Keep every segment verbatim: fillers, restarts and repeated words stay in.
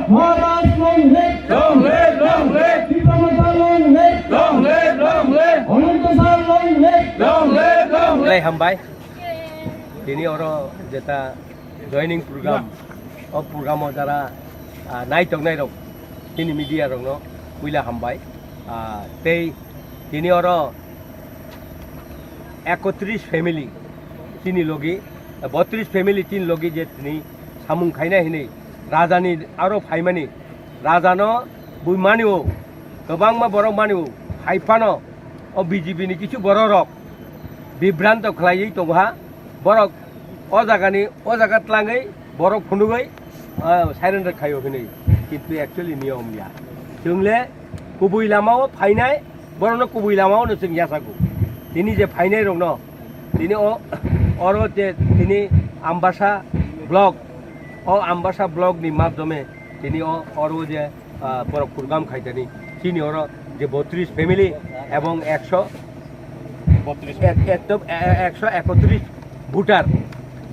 Maharas long live! Long live, long live! Tipra Motha long live! Long live, long live! Ananta Sir long live! Long live, long live! Belai hambai. Tini oro jeta joining program, o program o jara, ah, naitok nairok, tini media rokno puila hambai. Ah, tei tini oro ekotris family chini logi, botris family chini logi je tini samung khaina hinwi rajani aro phaimani, rajano bui mani o, kwbangma borok mani o, hai phano o B J P ni kisu borok rok bibranto khlaiwi tongo ha, borok o jagani o jaga tlangwi borok phunugwi, ah, surrender khaio hinwi, kintu actually niyom ya. Chwngle kubui lamao phainai, borokno kubui lamao no chwng yachago. Tini je phainai rokno, tini o, oro je tini Ambasa block, o Ambasa block ni madhyome tini o, oro je, ah, borok program khaitani, chini oro je botris family ebong ekso, ek, ekto, e-, e-, ekso ekotris voter,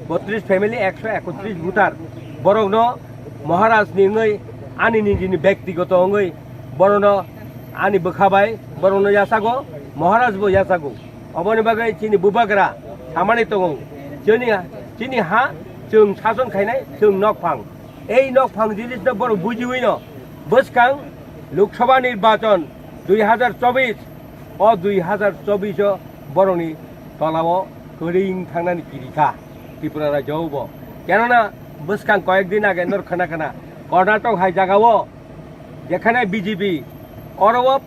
botris family, ekso ekotris voter, borokno Maharaj ni wngwi, ani nijini bektigoto wngwi, borokno ani bwkha bai borokno yachago, Maharaj bo yachago. Oboni bagwi chini bubagra samani tongo, chini, chini ha chwng sason khainai, chwng nokphang. Ei nokphang jinisno borok bujiwino bwskang Lok Sabha nirbachon dui hazar chobbish, o dui hazar chobbish o borokni tolao kwrwng thangnani kirikha Tripura rajyo bo. Kenona bwskang koyek din age nor khana khana Karnatok hai jagao jekhane B J P, oro o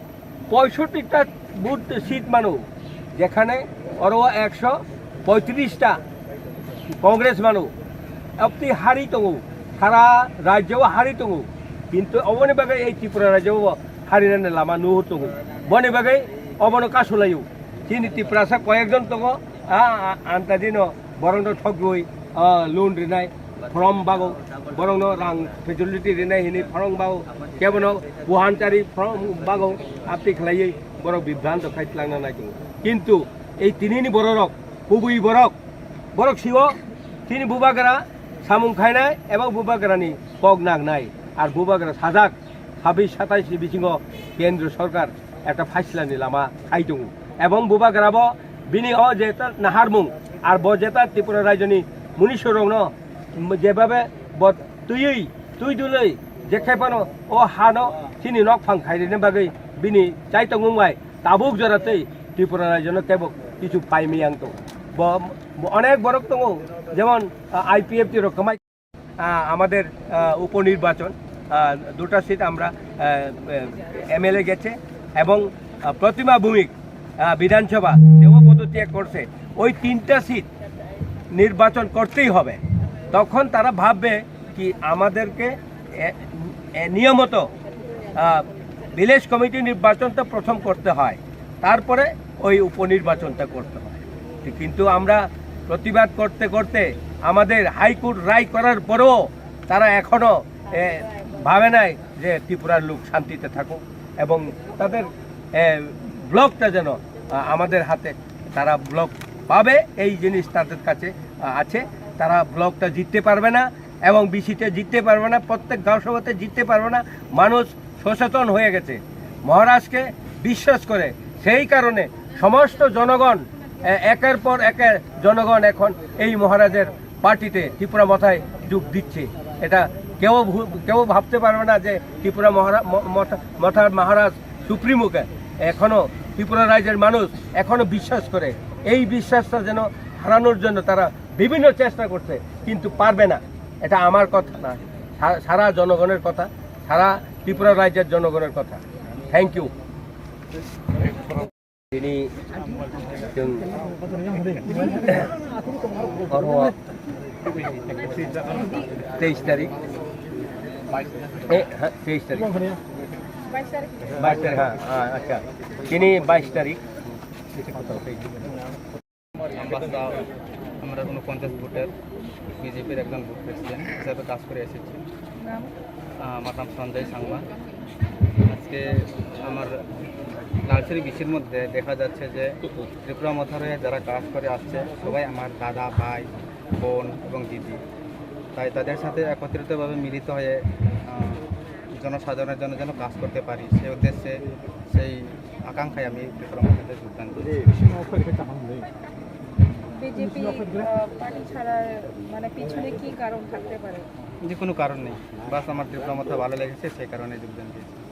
poisotti ta vote seat mano, jekhane oro o ekso poitris ta Congress mano, apni hari tongo, sara rajyo o hari tongo, kintu oboni bagwi ei Tripura rajyo o harinani lama nuhur tongo, boni bagwi obono kasulaio. Chini Tiprasa koyekjon tongo, a, a, antadino borokno thokgwi, ah, loan rinai form bago, borokno rang facility rinai hinwi form bago, kebono buhanchari form bago, apni khlaiwi borok bibranto khai tlangna nai tongo. Kintu ei tinini bororok, kubui borok, borok siwo chini bubagra samung khainai eba bubagrani kok nangnai, ar bubagra sajak, sabis satais ni bisingo Kendra Sorkar ekta phaisla ni lama khai tongo. Ebong bubagra bo bini o jeta naharmung, ar bo jeta Tripura rajyo ni munisorokno jebabe bo twiwi, twi dulwi, jekhe phano o hano chini nokphang khairina bagwi bini chaitongung bai tabuk jora tei Tripura rajyo no kebo kichu paimiyang tongo. Bo, bo onek borok tongo, jemon, ah, I P F T rok kwmai. আহ, আমাদের, আহ, উপনির্বাচন, আহ, দুটা সিট আমরা, আহ, আহ, এমএলএ গেছে এবং, আহ, প্রতিমা ভৌমিক, আহ, বিধানসভা সেও পদত্যাগ করছে। ওই তিনটা সিট নির্বাচন করতেই হবে। তখন তারা ভাববে কি আমাদেরকে এ, এ, নিয়মিত, আহ, ভিলেজ কমিটি নির্বাচনটা প্রথম করতে হয়, তারপরে ওই উপনির্বাচনটা করতে হয়। কিন্তু আমরা প্রতিবাদ করতে করতে আমাদের হাইকোর্ট রায় করার পরেও তারা এখনো, এ, ভাবে নাই যে ত্রিপুরার লোক শান্তিতে থাকুক এবং তাদের, এ, ব্লকটা যেন, আ, আমাদের হাতে তারা ব্লক পাবে, এই জিনিস তাদের কাছে, আ, আছে। তারা ব্লকটা জিততে পারবে না এবং বিসিতে জিততে পারবে না, প্রত্যেক গাঁও সভাতে জিততে পারবে না। মানুষ সচেতন হয়ে গেছে মহারাজকে বিশ্বাস করে, সেই কারণে সমস্ত জনগণ, এ, একের পর একে জনগণ এখন এই মহারাজের পার্টিতে ত্রিপুরা মথায় যোগ দিচ্ছে। এটা কেউ ভু-, কেউ ভাবতে পারবে না যে ত্রিপুরা মহারা-, ম-, মথা-, মথার মহারাজ সুপ্রিমোকে এখনো ত্রিপুরা রাজ্যের মানুষ এখনো বিশ্বাস করে। এই বিশ্বাসটা যেন হারানোর জন্য তারা বিভিন্ন চেষ্টা করছে, কিন্তু পারবে না। এটা আমার কথা না, সা-, সারা জনগণের কথা, সারা ত্রিপুরা রাজ্যের জনগণের কথা। Thank you. Tini chwng oro teis tarik, eh, ha, teis tarik, bais tarik, ha, ha, acha, tini bais tarik. Ambassa, আমরা ঊনপঞ্চাশ ভোটের বিজেপির একজন বুথ প্রেসিডেন্ট হিসাবে কাজ করে এসেছি। নাম? আহ, আমার নাম সঞ্জয় সাংমা। আজ-, যে আমার লালছড়ি বিসির মধ্যে দেখা যাচ্ছে যে ত্রিপুরা মথার হয়ে যারা কাজ করে আসছে, সবাই আমার দাদা, ভাই, বোন এবং দিদি। তাই তাদের সাথে একত্রিতভাবে মিলিত হয়ে, আহ, জনসাধারণের জন্য যেন কাজ করতে পারি, সেই উদ্দেশ্যে, সেই আকাঙ্ক্ষায় আমি ত্রিপুরা মথাতে যোগদান করেছি। বিজেপি, আহ, পার্টি ছাড়ার, মানে, পিছনে কি কারণ থাকতে পারে? যে কোনো কারণ নেই, বাস আমার ত্রিপুরা মথা ভালো লেগেছে, সেই কারণে যোগদান দিয়েছি।